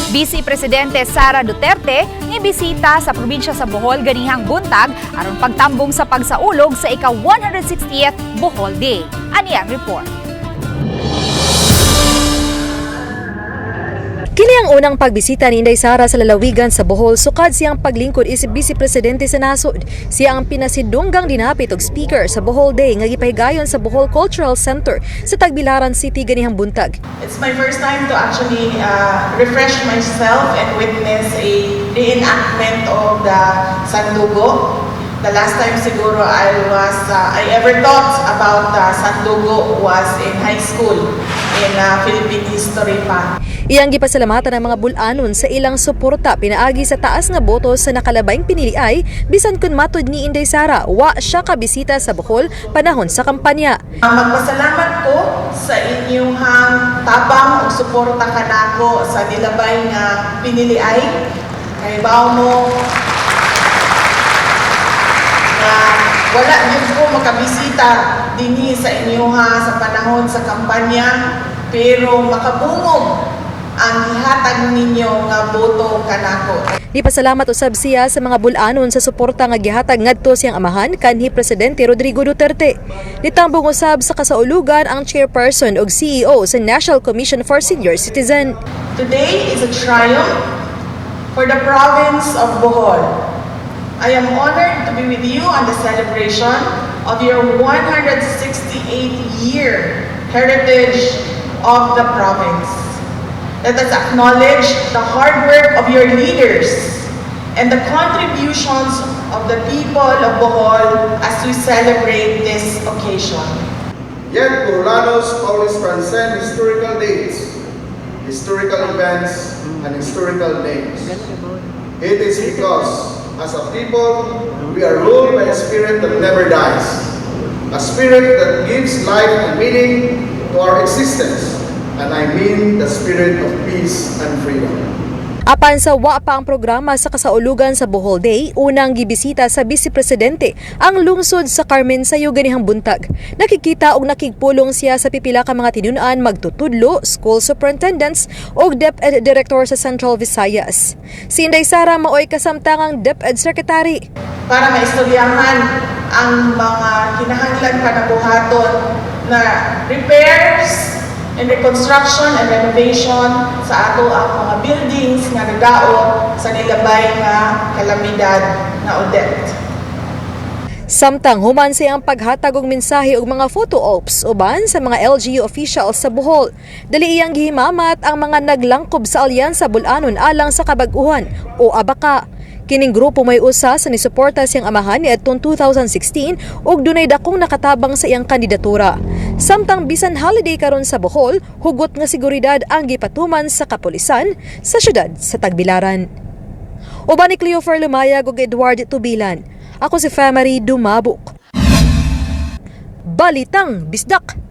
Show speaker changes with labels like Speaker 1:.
Speaker 1: Vice Presidente Sara Duterte ni bisita sa probinsya sa Bohol ganihang buntag aron pagtambong sa pagsaulog sa ika-160th Bohol Day. Ani ang report.
Speaker 2: Kini ang unang pagbisita ni Inday Sara sa lalawigan sa Bohol sukad siyang paglingkod isip Vice Presidente sa nasod. Siya ang pinasidunggang dinapit og speaker sa Bohol Day nga gipahigayon sa Bohol Cultural Center sa Tagbilaran City ganihang buntag.
Speaker 3: It's my first time to actually refresh myself and witness a reenactment of the Sandugo. The last time siguro I ever thought about the Sandugo was in high school in Philippine history pa.
Speaker 2: Iyang gipasalamatan ang mga Bol-anon sa ilang suporta pinaagi sa taas nga boto sa nakalabayng piniliay, bisan kun matud ni Inday Sara, wa siya kabisita sa Bohol panahon sa kampanya.
Speaker 3: Magpasalamat ko sa inyong tabang ug suporta kanako sa nilabay nga piniliay. Kay bawo mo nga wala gyud ko makabisita dinhi sa inyoha sa panahon sa kampanya, pero makabungog ang gihatag ninyo nga boto kanako.
Speaker 2: Nipasalamat usab siya sa mga Bol-anon sa suporta nga gihatag ngadto siyang amahan kanhi Presidente Rodrigo Duterte. Nitambong usab sa kasaulugan ang chairperson ug CEO sa National Commission for Senior Citizen.
Speaker 3: Today is a triumph for the province of Bohol. I am honored to be with you on the celebration of your 168-year heritage of the province. Let us acknowledge the hard work of your leaders and the contributions of the people of Bohol as we celebrate this occasion.
Speaker 4: Yet Boholanos always transcend historical dates, historical events, and historical names. It is because, as a people, we are ruled by a spirit that never dies, a spirit that gives life and meaning to our existence, and I mean the spirit of peace and freedom.
Speaker 2: Apan sa wa pa ang programa sa kasaulugan sa Bohol Day, unang gibisita sa Vice Presidente ang lungsod sa Carmen sayo ganihang buntag. Nakikita og nakigpulong siya sa pipila ka mga tinun-an, magtutudlo, school superintendents ug DepEd Director sa Central Visayas. Si Inday Sara maoy kasamtangang DepEd Secretary.
Speaker 3: Para maistoryahan ang mga kinahanglan pa na buhaton na repairs and reconstruction and renovation sa ato ang mga buildings nga nadaot sa nilabay nga kalamidad nga Odette.
Speaker 2: Samtang human siyang paghatag og mensahe og mga photo ops uban sa mga LGU officials sa Bohol. Dali iyang gihimamat ang mga naglangkob sa Alyansa Bol-anon alang sa Kabag-uhan o ABAKA. Kining grupo may usa sa nisuporta siyang amahan niadtong 2016 ug dunay dakong nakatabang sa iyang kandidatura. Samtang bisan holiday karon sa Bohol, hugot nga seguridad ang gipatuman sa kapulisan sa syudad sa Tagbilaran. Uban ni Cleofer Lumayag ug Edward Tubilan. Ako si Femary Dumabuk. Balitang Bisdak.